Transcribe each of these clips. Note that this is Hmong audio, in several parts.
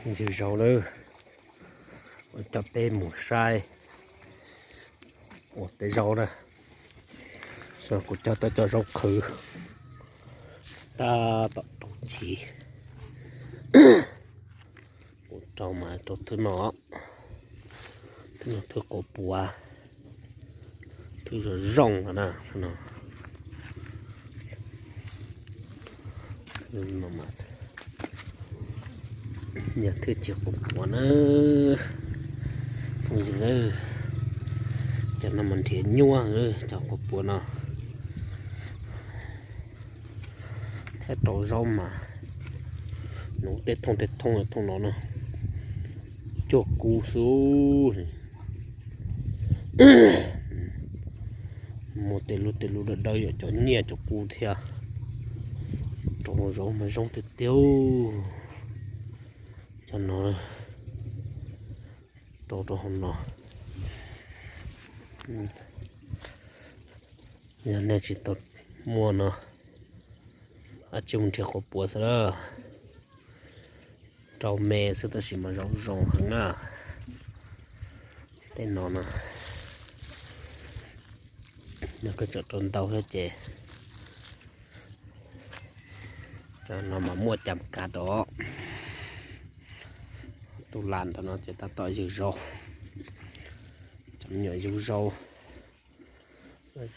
Ywg zaub lawm, ua coj peb mus saib ua tej zaub na. Kuv coj tau cov zaub qhwv tab tom rau chiv. Kuv rau mas rau thwb no, thwb no thwb quav puav, thwb zoo zoo no na. Yog thwb tsis quav puav na, phooj ywg, cov no mas nrhiav nyuaj, cov quav puav no. Thiab rau zaub mas nws tej thooj tej thooj thooj no na, cuag kub xwb. Muaj tej lub tej lub dawb dawb yog cov nyiaj cov kub thiab. Rau zaub mas zoo tiag tiag. Cov no rau rau hauv no. Yog nej tsis tau muaj no, ab tsi mus nrhiav quav puav xwb lawm. Rau me xwb tab sis mas zoo zoo heev na. Tej no no, nws kuj tseem rau ntau thiab ces cov no mas muaj cam kav tod. Tus las ntawm no ces tab tom ywg zaub, cov me nyuam yug zaub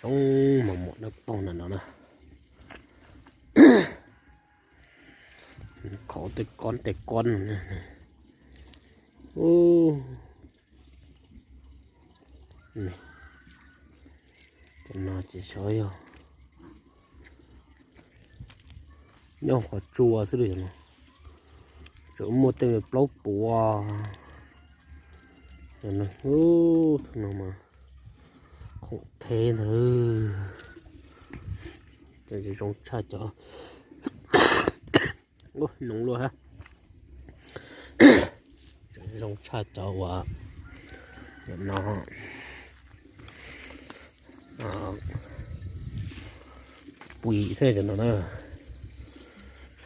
zoo mos mos dawb paug ntawm no na. Qhov tej kob tej kob no, no ces xyov yog nyob qhov tsua xwb li no, tseem muaj tej me plaub puav. Tus no mas khoom theb ntag. Zoo tshaj cov, noo luaj hab. Zoo tshaj cov uas no pui thiab cov no na.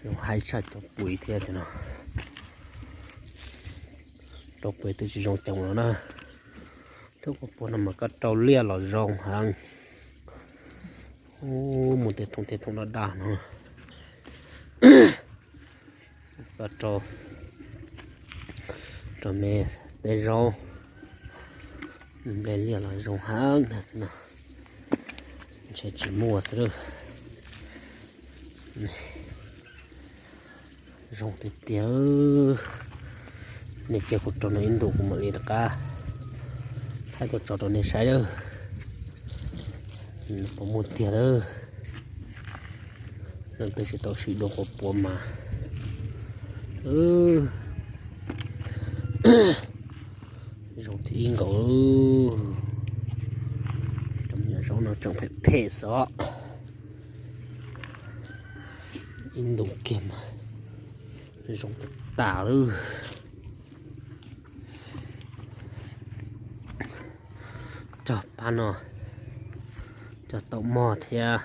Zoo haib tshaj cov pui thiab cov no. Rau pem twb tsis zoo coob los na. Thwb quav puav no mas koj rau liaj los zoo heev. Muaj tej thooj tej thooj daj daj no. Koj rau, rau me tej zaub, nplej liaj los zoo heev no. Ntshe tsis muaj xwb lawm. Zoo tiag tiag. Nej cia kuv rau no ib ntus kuv mam li rov qab thaij tuaj tso rau nej saib lawm. Puas muaj tiag lawm. Leej twg tsis tau sim dua quav puav mas zoo thiab ib nkaus. Cov me nyuam zaub no tseem phem phem xwb. Ib ntus kiag mas zoo tas tas lawm. Cog pab no, cog taum mog thiab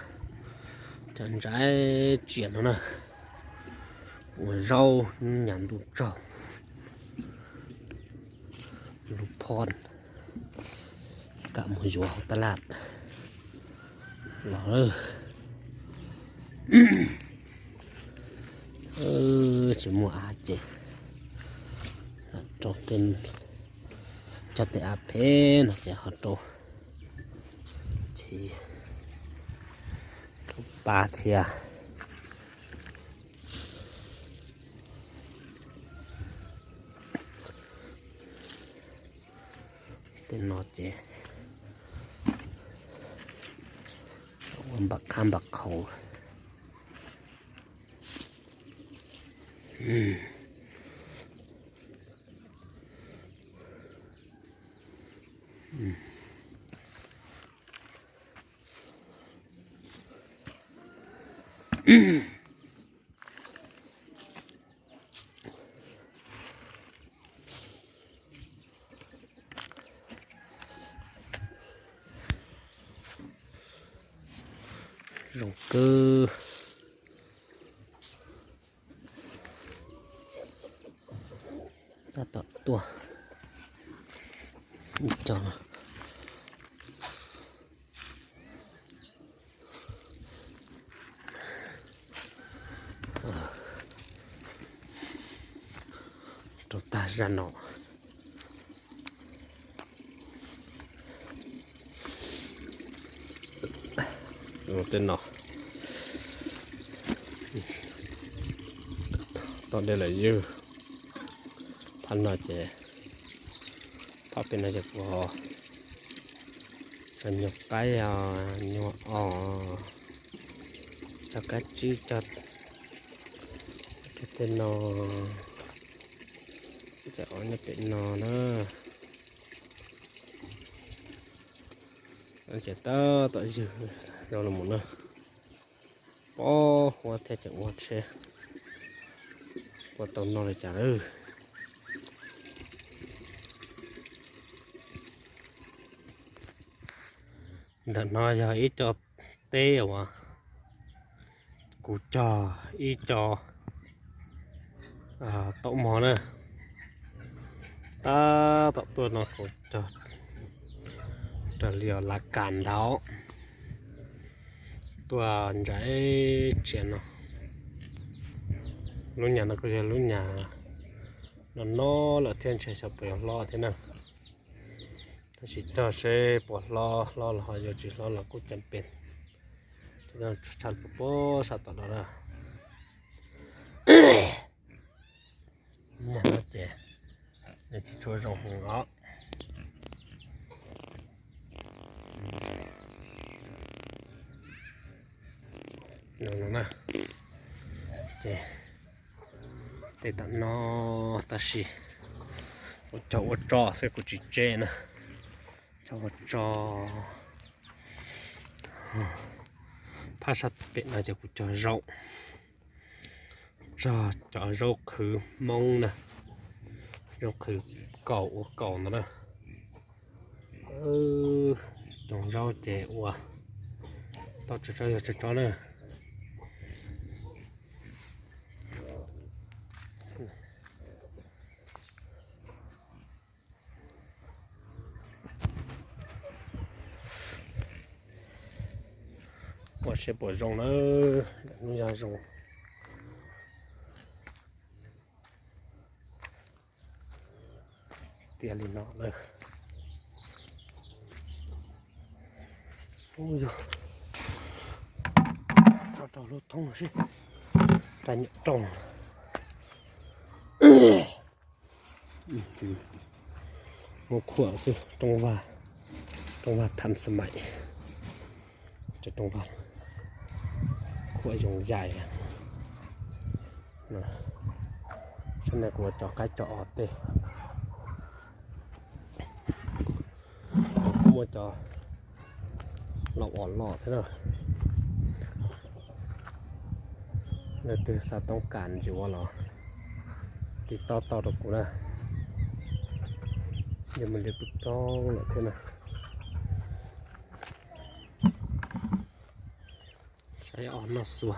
cov ntsaib tsiam no na. Ua zaub nyas ntuj tsaug, lub phoj kam mus yuav hauv tab laj los lawm. Tsis muaj av ces rau tej, cog tej av phem no ces ho rau, rau pab thiab. Tej no ces ua npam qhab npam qhaus. Zoo kawg. Tab tom tuaj ib co no. Rau tag zaj no. Tej no tom dej lawm ywg. Phab no ces, phab pem no ces kuv ho tso nyuag qaib os, nyuag os, tso kab tsib, tso tej no, cov os nyob pem no na. Ces tab tom ywg zoo los mus na. Pob huab thiab ces ua seb puas tau noj li cas lawm. Ntawm no yog ib co teb uas kuv cog ib co taum mog na. Tab tom tuaj no kuv cog raws li os lav kas ntawd tuaj ntsa tsiav no. Lub nyam no kuj yog lub nyam no no lawm thiab ntshe xyov puas yuav hlob thiab na. Tab sis cog seb puas hlob, hlob los ho yuav, tsis hlob los kuj cam pes. Tshaj puag sab tom no na. Nyam no ces nws tsis tshua zoo heev os. No na, ces tej tom no tab sis ua cog ua tso xwb kuv tsis tseb na. Cog ua tso. Phab sab pem no ces kuv cog zaub, tso cov zaub qhwv Hmoob na, zaub qhwv kaus ua kaus no na. Cog zaub ces ua tau tso tso yog tso tso na. Ua seb puas zoo na, lub yog zoo tiag li no na. Ub yog, tso rau lub thoob seb, rab nyuam rooj. Muab khuam xwb, rooj vag, rooj vag tham xas maim. Cov rooj vag khuam zoo yais. Saib no kuv cov qaib cov os tej, kuv muaj cov laus os loj thiab na. Leej twg xav toob kas yuav los tiv toj tau rau kuv na. Yog mus li pw roob lawm thiab na. Saib os noj xua.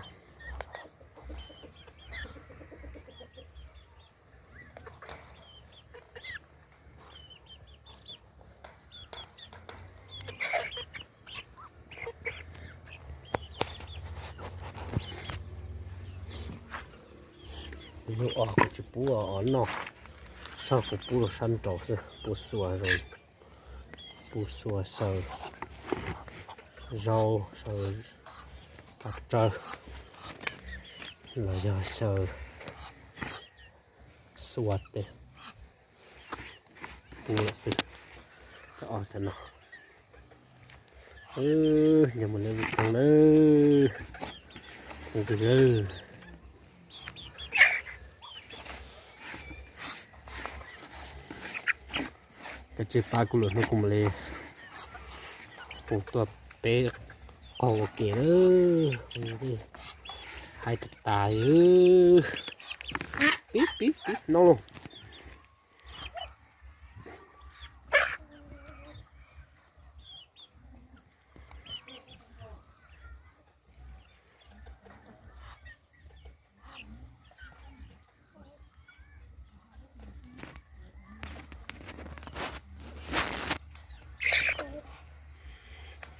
Kuv yug os kuv tsis pub os noj, sab kuv pub rau sab nraud xwb, pub xua zoo, pub xua xyaw zaub xyaw paj tsawb los yog xyaw xua tej. Kuv xwb, cov os cov no. Yog mus lawm vim toog nawb, tus twg. Cov tsis pab kuv lwm hnub kuv mam li hu tuaj peb qaug ua ke na. Haib tas tas li. Pib pib pib no lauj.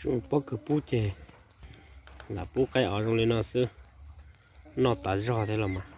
Pob kws pub ces lam pub qaib os zoo li no xwb, noj tas zog thiab los mas.